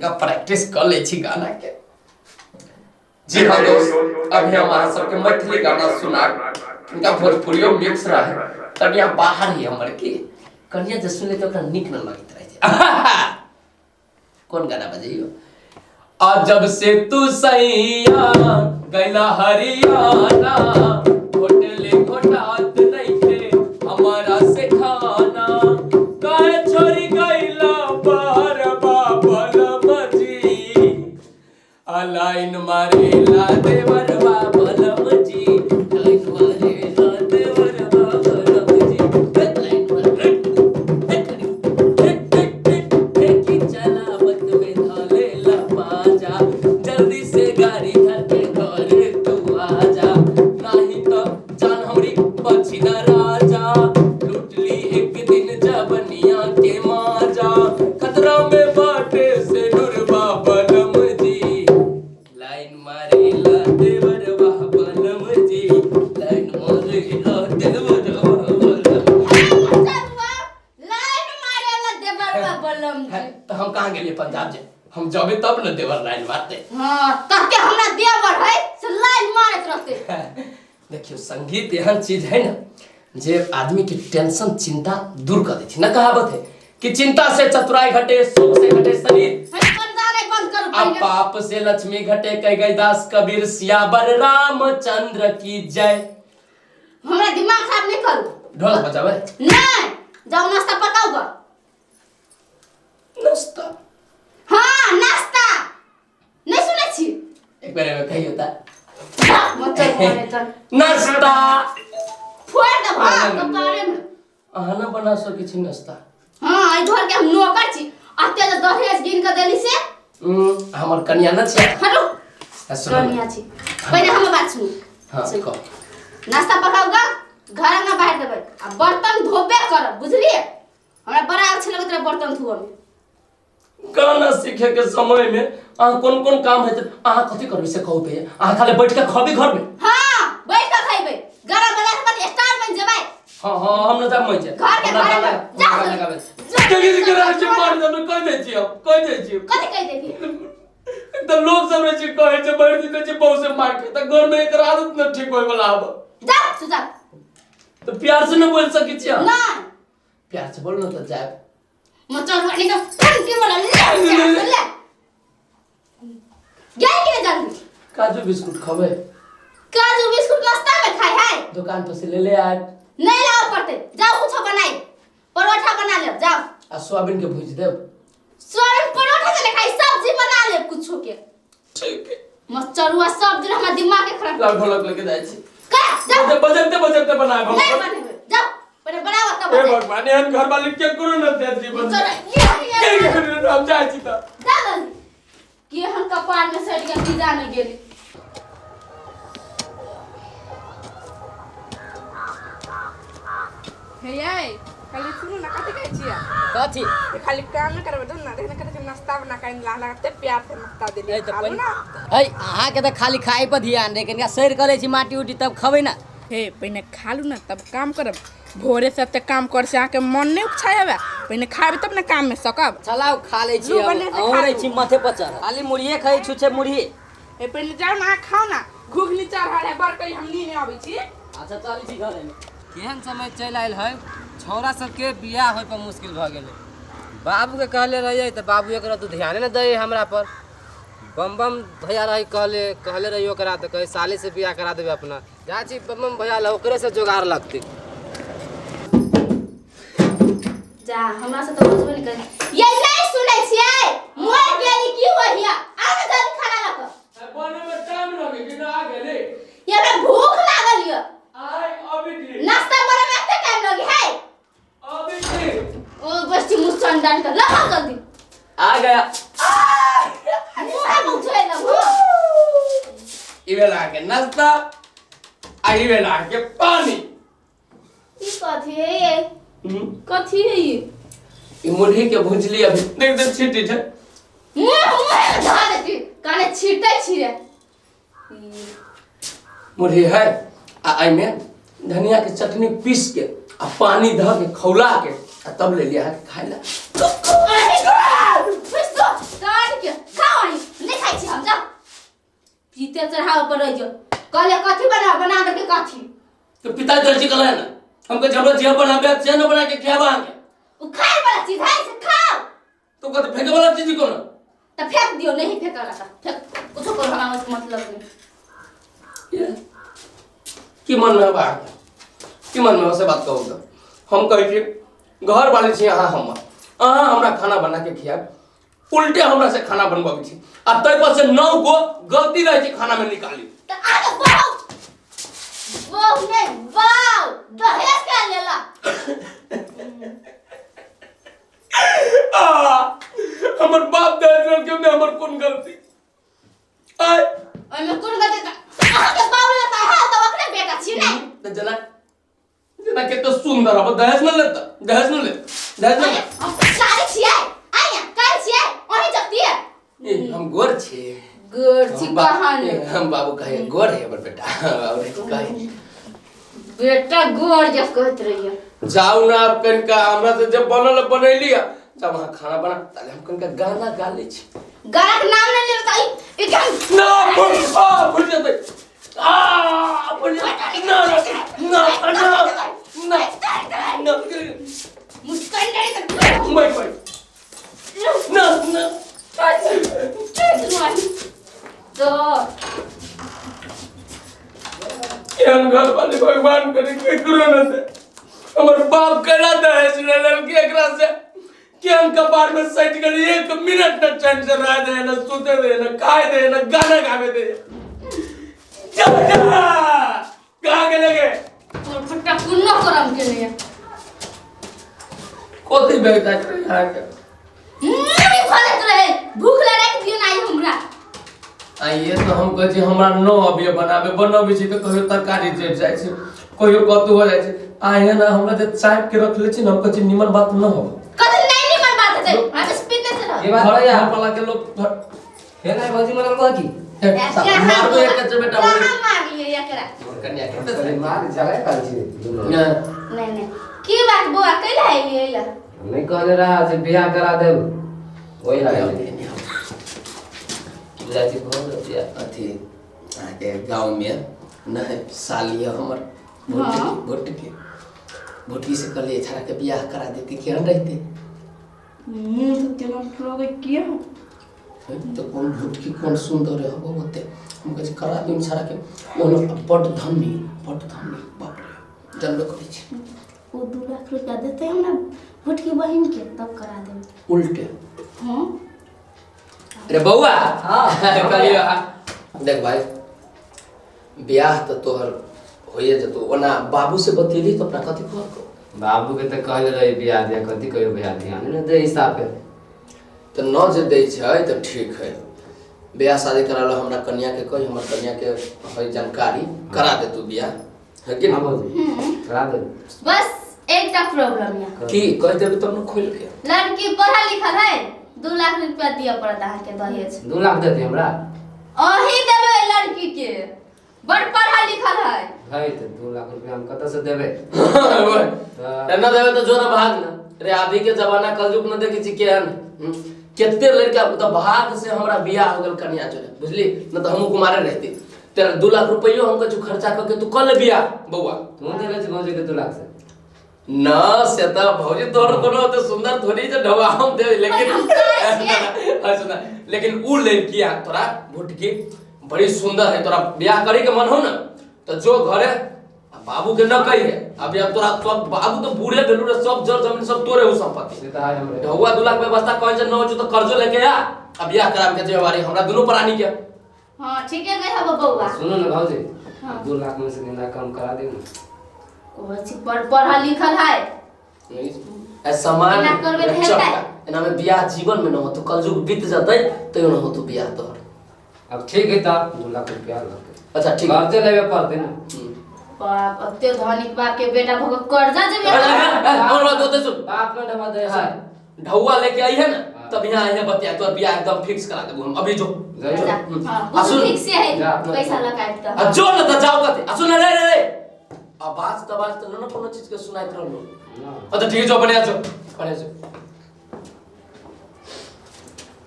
तनिका प्रैक्टिस कर लै छी गाना के। जी हाँ दोस्त, अभी हम अहाँ सबके मैथिली गाना सुना, तनिका भोजपुरियो मिक्स रहे, तनिया बाहर ही हमर की कनिया जे सुनले तऽ ओकरा नीक न लगैत रहै छै। कोन गाना बजैयो? आ जब से तू सैया गैला हरियाणा, होटले घोटात नइखे हमारा से खाना, काहे छोड़ी गैला बाहर बाबल मजी, आ लाइन मारेला देवर बाबल मजी, लाइन मारेला देवर बाबल मजी, लाइन मारे चलावत में धलेला बाजा, जल्दी से गाड़ी धर के घरे तू आजा, नाही तो जान हमरी बची न राजा, लूटली एक दिन जवनिया के माजा, खतरा में बाटे से नुरबा बलम जी, लाइन मारेला देवर बलम जी, लाइन मारेला देवर बलम। लाइन मारेला देवरवा बलम जी। तो हम कहाँ गेलिए पंजाब जे हम जबे तब न देवर लाइन मारते। हाँ, तहके हमरा देवर है से लाइन मारत रहते। देखियो संगीत एहन चीज है ना जे आदमी के टेंशन चिंता दूर कर दै छै। न कहावत है कि चिंता से चतुराई घटे, शोक से घटे शरीर, बंद करू आ पाप से लक्ष्मी घटे, कह गई दास कबीर सियावर रामचंद्र की जय। हमरा दिमाग खराब नहीं करू। ढोलक बजावे नहीं, जाओ नाश्ता पकाऊगा। नाश्ता? हाँ नाश्ता। नहीं सुनै छी? एक बार में कहियो ता। नाश्ता नाश्ता फोड़ देब। हाँ कपारे में। अहाँ न बना सकै छी नाश्ता? हाँ एहि घर के हम नौकर छी, अते जे दहेज गिन के देली से। हमर कनिया न छै। हटू। कनिया छी। पहिले हमर बात सुनू। हाँ कह। नाश्ता पकाऊगा, घर अंगना बाहर देबै आ बर्तन धोबे करब, बुझलिए? हमरा बड़ा अच्छा लगैत रहे बर्तन धोअ में। गाना सीखे के समय में अहाँ कोन कोन काम हेतै, अहाँ कथी करबै से कहू ते? अहाँ खाली बैठ के खबी घर में? हाँ बैठ के खइबै, गाना बजा के कथी स्टार बन जेबै। हाँ हाँ हम न जाब मई घर के घर में जाओ। देखी के राज मार देबै, कह दै छी हम, कह दै छी। कथी कह दै छी? एकदम लोग सब रहै छै कहै छै भरि दिन रहै छै बहू से मार के, तऽ घर में एकर आदत न ठीक होय वाला आब। जा तू जा। तऽ प्यार से न बोल सकै छी अहाँ? नहीं। प्यार से बोल न तऽ जायब। मचर वाली का फन के वाला ले ले ले गए कि नहीं जल्दी? काजू बिस्कुट खबै? काजू बिस्कुट नाश्ता में खाए है? दुकान पर से ले ले आए। नहीं लाओ पड़ते, जाओ कुछ बनाई, परोठा बना ले जाओ। आ सोयाबीन के भूज देब। सोयाबीन परोठा से खाई, सब्जी बना ले कुछ के। ठीक है। मचरुआ सब दिन हमर दिमाग के खराब। लाल ढोलक लेके जाय छी। का जाओ। बजते बजते बनाए। नहीं बनेबे, जाओ पहिले बनाओ तब। हे भगवान, एहन घर वाले के करू न दे जीवन। चल ये के हम जाय छी त। जा जल्दी। के हम कपार में सट गेल की जाने गेली। हे यै, खाली सुनू ना, कथी कहै छियै? कथी? खाली काम नहि करबै ना, देखने करै छै नाश्ता बना के ला ला कते प्यार से नाश्ता देली। ए, तऽ खालू ना। है अहाँके तऽ खाली खाइ पर ध्यान रे, कनिका सैर करै छी माटी उटी तब खबै ना। हे पहिने खालू ना तब काम करब। भोरे से एते काम कर से अहाँके मन नहि उपछाय हवे, पहिने खाबे तब ने काम में सकब। चलाउ खा लै छी। लू बने से अहूँ खा रहै लू। छी माथे पर चढ़ल, खाली मुरहिए खाइ छु छै मुरही। हे पहिने जाउ ना, अहाँ खाउ ना, घुघनी चढ़ल है बड़ कहीं हम नींद आबै छी। अच्छा चलै छी घरे में। केहन समय चलि आयल है, छौड़ा सबके बियाह होय पर मुश्किल भऽ गेलै। बाबूके कहले रहियै तऽ बाबू एकरा तऽ ध्याने नहि दै हमरा पर। बम बम भैया रही कहले कहले रही ओकरा तऽ कहै साले से बियाह करा देबै अपना। जाइ छी बम बम भैया लग, ओकरे से जोगाड़ लगतै। जा हमरा से तो बुझबे नहीं करे। ये नहीं सुनै छियै, मर गेली की होइया? आब जल्दी खाना लऽ कऽ। बने में टाइम लगे कि ना आ गेलै? ये हमरा भूख लागल ये। आइ अभी ठीक। नाश्ता बने में एते टाइम लगे है? अभी ठीक। ओ बस मुसन डाल के लगा जल्दी। आ गया। मुंह में बुझे ना। ई बेला के नाश्ता आ ई बेला के पानी। ई कथी है ये? कथी है ये? ई मुरही के भुजली अभी देख देख छिटी छै। मुंह मुंह धा देती काने छिटै छी रे। मुरही है आ एहिमे धनिया के चटनी पीस के आ पानी धऽ के खौला के आ तब ले लिया है खाय ला। के खाइ छी हम जा पीते चढ़ाव पर रह जो कहले कथी बना बना दे के कथी तो पिता दर्जी कल है ना हमके झबरा जिया बनाबे से न बना के खियाबा अहाँके उ खाए वाला चीज है से खाओ तो कथी फेंके वाला चीज कोना त फेंक दियो नहीं फेंक वाला त फेंक कुछो करो हमरा से मतलब नहीं ये की मन में बा की मन में से बात कहू त हम कहै छी घर वाले छी अहाँ हमर अहाँ हमरा खाना बना के खियाब उल्टे हमरा से खाना बनबै छी आ तै पर से 9 गो गलती रहै छै खाना में निकाली त आगे बहु बहु नहीं वाव दहेज का लेला आ हमर बाप दहेज लेलकै में हमर कोन गलती आय ओइमे कोन गलती त अहाँ के बाबू लेता है त ओकरे बेटा छी नहीं त जना जना के तो सुंदर अब दहेज न लेता दहेज न ले दहेज न ले हम सारे छियै आया काल छियै ओही जगती है ए, हम गोर छियै गोर छी हम बा- कहाँ ने हम बाबू कहे गोर है हमर बेटा बाबू रे कहे बेटा गोर जब कहत रहिए जाऊ ना आप कनिका हमरा से जब बनल बनैली जब अहाँ खाना बना ताले हम कनिका गाना गा लै छी गाना के नाम नहीं लेता ई एकदम ना फुट आ फुट जेतै आ फुट जेतै ना ना ना ना ना मुस्कान नहीं त बैठ बैठ ना ना तो एहन घर वाले भगवान करे केकरो न दे हमर बाप केना दहेज लेलकै एकरा से कि हम कपार में सटि गेल एक मिनट न चैन से रह दे न सुते दे न खाए दे न गाना गावे दे जा जा कहाँ गेले गे तोर फट्टा कुन्नो करम के नहीं कथी भेज जाइत रहे अहाँके मुरी फलत रहे भूख लगा के दियो नहीं हमरा आइए तो हम कहै छी हमरा न अबिये बनाबे बनबै छी तऽ कहियो तरकारी जरि जाइ छै कहियो कतहु हो जाइ छै आ एहन हमरा जे चापि के रखले छी ने हम कहै छी निमन बात न हो कथी नहीं निमन बात है हम स्पीड से रह ये बात घर भैया घर वाला के लोग घर हे नहीं भौजी मनल कह की मारबो एक कच्चा बेटा कहाँ मार लिए एकरा मोर कन्या के अरे मार झगड़ा कर छी दुनू नहीं नहीं की बात बौआ कैला है ये नहीं कहले रहा जे बियाह करा देब ओही ला बुझाइ छै बहुत अथी अहाँके गाँवमे नहि साली यऽ हमर भोटकी भोटकी भोटकी से कहलियै छाड़ा के बियाह करा देती केहन रहितै मुँह तो केना लगै किया तऽ कोन भोटकी कोन सुन्दर रहबो ओते हम कहै छी करा दियौ छाड़ा के ओहन बड्ड धनी बाप रे जानबे करै छी ओ 2 लाख रुपया देते हमरा भुटकी बहिन के तब करा देब उल्टे हाँ अरे बौआ हाँ। कहलियै देख भाई बियाह तऽ तोहर होइए जेतौ ओना बाबू से बतेली तऽ अपना कथी कहलकौ बाबू के तऽ कहले रही बियाह दिया कथी कहियो बियाह दिया नहीं दे हिसाब पे तऽ न जे दै छै तऽ ठीक है बियाह शादी करा लो हमरा कन्या के कही हमर कन्या के है जानकारी करा दे तू बियाह है कि हाँ ना भौजी करा दे बस एकटा प्रॉब्लम है की कहि देबै तब ने खोलि के लड़की पढ़ल लिखल है 2 लाख रुपया दिया पड़त अहाँ के दहेज 2 लाख देते हमरा अही देबै लड़की के बड़ पढ़ल लिखल है है तऽ 2 लाख रुपया हम कतऽ से देबै एना देबै तऽ जोरा भाग ना रे अभी के जमाना कलयुग न देखै छी केहन केते लड़का तऽ भाग से हमरा बियाह हो गेल कन्या जोरे बुझली न तऽ हमहूँ कुमारे रहती तेरा 2 लाख रुपयो हम कहै खर्चा कऽ के तू कऽ ले बियाह बौआ तू देले छी भौजी के 2 लाख से न से तऽ भौजी तोहर कोनो ओते सुंदर थोड़ी जे ढवा हम देबै लेकिन अच्छा लेकिन उ लड़की आ तोरा भुटकी बड़ी सुंदर है तोरा बियाह करे के मन हो ना तो जो घरे बाबू के न कहिए अभी अब तोरा सब बाबू तो बूढ़े भेलू रे सब जर जमीन सब तोरे हो संपत्ति से तऽ है हमरे ढौआ 2 लाख व्यवस्था कहै छै न हो तो कर्जो लेके आ आ बियाह कराब के जिम्मेवारी हमरा दुनू प्राणी के हाँ ठीक है गई हबो बौआ सुनू ने भौजी हाँ। 2 लाख में से गेंदा कम करा दियौ ने कहै छी बड़ पढ़ल लिखल है ए सामान एना करबै तऽ हेतै? एना में बियाह जीवन में न हो तो कलयुग बीत जतै तैयो न हो तो बियाह तोहर अब ठीक है तऽ 2 लाख रुपया लग अच्छा ठीक है कर्जे लेबे पड़तै ना बाप अते धनिक बाप के बेटा भग कर्जा जेबे हमर बात ओते सुन बाप ने ढवा दे है ढौआ लेके आई है ना हाँ। तब यहाँ आई है बतिया तोहर बियाह एकदम फिक्स करा देबू हम अभी जो जाइयो जा, आ हाँ, सुन। ठीक से है जा। पैसा लगाए आ तऽ जो न त जाओ कते आ सुन रे रे रे आवाज तवाज त न न कोनो चीज के सुनाइत रहलो ना। अच्छा ठीक है जो बढ़िया जो बढ़िया जो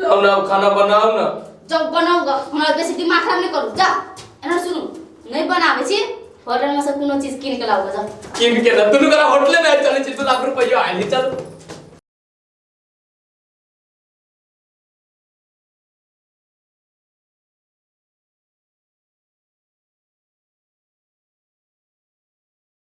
जाओ ना खाना बनाओ ना जब बनाऊ ग हमरा बेसी दिमाग खराब नहीं करू जा। एना सुनू नहीं बनाबै छी होटल में से कोनो चीज कीन के लाऊ जा। किन के ना दुनू गोरा होटले में चलै छी 2 लाख रुपैया आइल चल।